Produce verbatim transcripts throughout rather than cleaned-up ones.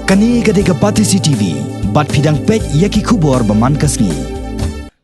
Kane ka dei ka Batesi T V, bad phi dang peit ïa ki khubor ba man ka sngi.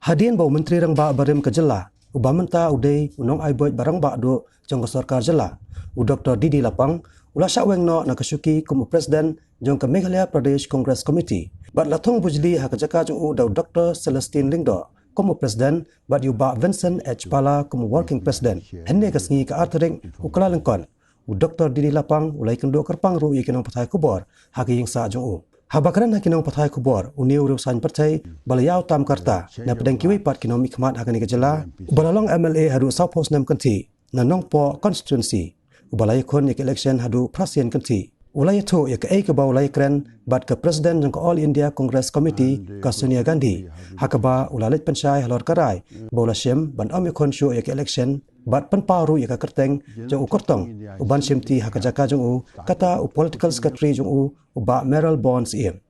Hadien ba u Myntri Rangbah barim ka jylla, uba mynta u dei u nongai buit ba rangbah duh jong ka sorkar jylla, u Doktor D D Lapang, u la shah weng noh na ka shuki kum u President jong ka Meghalaya Pradesh Congress Committee. Bad la thung bujli ha ka jaka jong u da u Doktor Celestine Lyngdoh kum u President, bad ïa u Bah Vincent H Pala kum u Working President. Hynne ka sngi, ka ar tarik u Kyllalyngkot, u Doktor D D Lapang u la ïakynduh kyrpang ruh ïa ki nongpathai khubor ha ka ïing sah jong u. Haba kren ha ki nongpathai khubor, une u riewsaiñ pyrthei ba la ïaw tam ka rta na pdeng kiwei pat ki nongmihkhmat ha kane ka jylla, uba la long M L A haduh sawphew snem kynthih na Nongpoh constituency, uba la ïakhun ïa ka election haduh phra sien kynthih, u la ïathuh ïa kaei kaba u la ïakren bad ka President jong ka All India Congress Committee, ka Sonia Gandhi, ha kaba u la leit pynshai halor ka rai ba u la shim ban ym ïakhun shuh ïa ka election, bad pynpaw ruh ïa ka kyrteng jong u kyrtong uban shimti ha ka jaka jong u, kata u Political Secretary jong u, u Bah Mayralborn Syiem.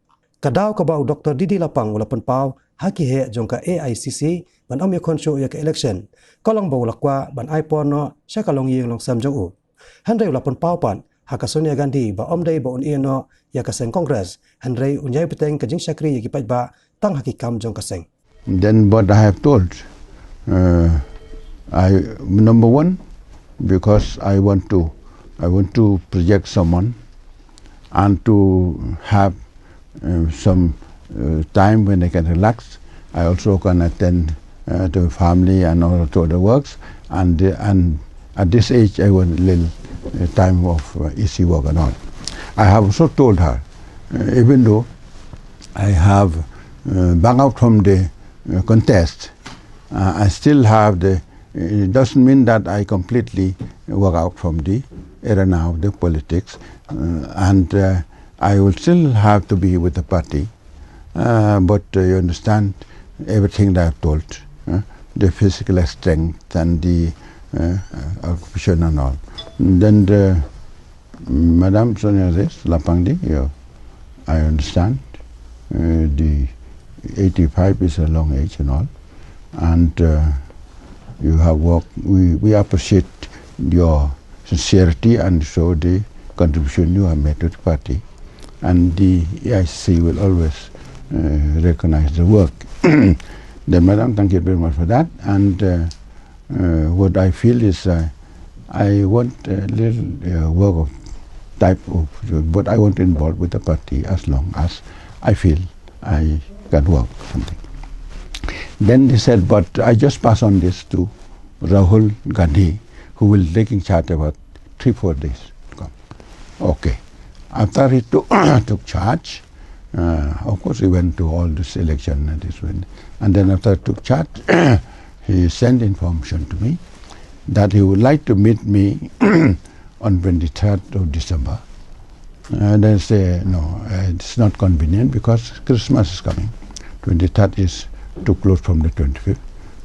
Ka daw kaba u Doktor D D Lapang u la pynpaw ha ki heh jong ka A I C C ban ym ïakhun shuh ïa ka election, ka long ba u la kwah ban ai por noh sha ka longïing longsem jong u. Hynrei u la pynpaw pat ha ka Sonia Gandhi ba ym dei ba un ïeh noh ïa ka seng Congress, hynrei un ïai bteng ka jingshakri ïa ki paidbah tang ha ki kam jong ka seng. Then what I have told, uh, I, number one, because I want to, I want to project someone and to have, uh, some, uh, time when I can relax. I also can attend, uh, to family and all to the works. And, uh, and at this age, I want a little, uh, time of, uh, easy work and all. I have also told her, uh, even though I have, uh, back out from the, uh, contest, uh, I still have the, it doesn't mean that I completely walk out from the arena of the politics, uh, and, uh, I will still have to be with the party. Uh, but, uh, you understand everything that I've told, uh, the physical strength and the, uh, uh, occupation and all. Then the Madam Sonia says, Lapang di, you, I understand, uh, the eighty-five is a long age and all, and, uh, you have worked, we, we appreciate your sincerity and so the contribution you have made to the party, and the A I C C will always, uh, recognize the work. Then, Madam, thank you very much for that, and, uh, uh, what I feel is, uh, I want a little, uh, work of type of, but I want to involve with the party as long as I feel I can work something. Then they said, but I just pass on this to Rahul Gandhi, who will taking charge about three, four days to come. Okay. After he took, took charge, uh, of course, he went to all this election and this one. And then after he took charge, he sent information to me that he would like to meet me on twenty-third of December. And I say, no, uh, it's not convenient because Christmas is coming. Twenty-third is too close from the twenty-fifth.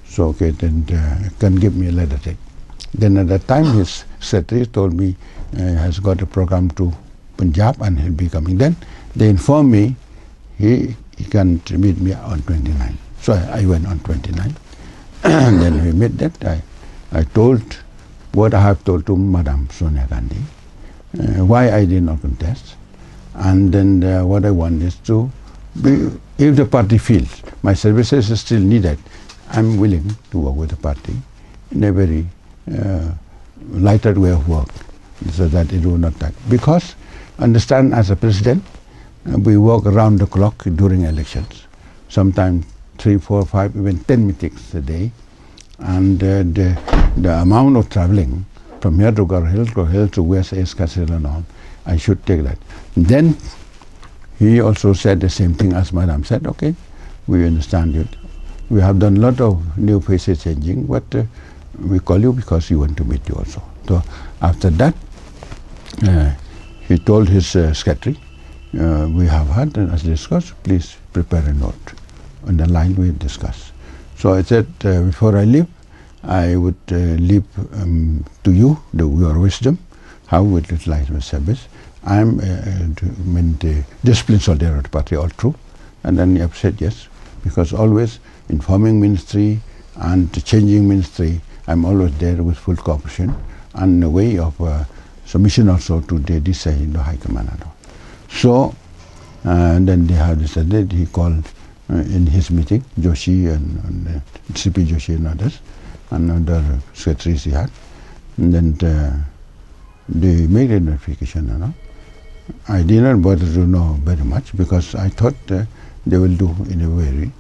So, okay, then, uh, can give me a later date. Then at that time, his secretary told me, uh, has got a program to Punjab and he'll be coming. Then they informed me he, he can meet me on twenty-nine. So I, I went on twenty-nine. And then we met that. I, I told what I have told to Madam Sonia Gandhi, uh, why I did not contest. And then, uh, what I want is to be, if the party feels my services is still needed, I'm willing to work with the party in a very, uh, lighter way of work, so that it will not that. Because understand, as a president, uh, we work around the clock during elections, sometimes three, four, five, even ten meetings a day. And, uh, the, the amount of traveling from here to Garo Hills, Garo Hills to West East Khasi Hills and all, I should take that. Then he also said the same thing as Madam said, okay, we understand it. We have done a lot of new faces changing, but, uh, we call you because we want to meet you also. So after that, uh, he told his, uh, secretary, uh, we have heard and as discussed, please prepare a note on the line we discussed. So I said, uh, before I leave, I would, uh, leave, um, to you the, your wisdom, how we utilize my service. I'm, uh, uh, the, I mean, the disciplined soldier of the party all through. And then he said yes, because always informing ministry and changing ministry, I'm always there with full cooperation and in a way of, uh, submission also to the decision of the high command and all. So Uh, and then they have decided, he called uh, in his meeting, Joshi and, and uh, C P Joshi and others, and other secretaries he had. And then uh, they made a notification, you know. I did not bother to know very much because I thought uh, they will do in a way.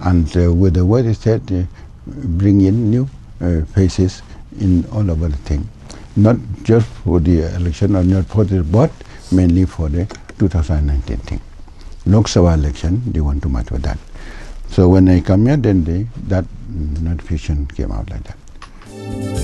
And uh, with the word he said, uh, bring in new uh, faces in all over the thing. Not just for the election or not for the, but mainly for the two thousand nineteen thing. Lok Sabha election, they want to match with that. So when I come here, then they, that notification came out like that.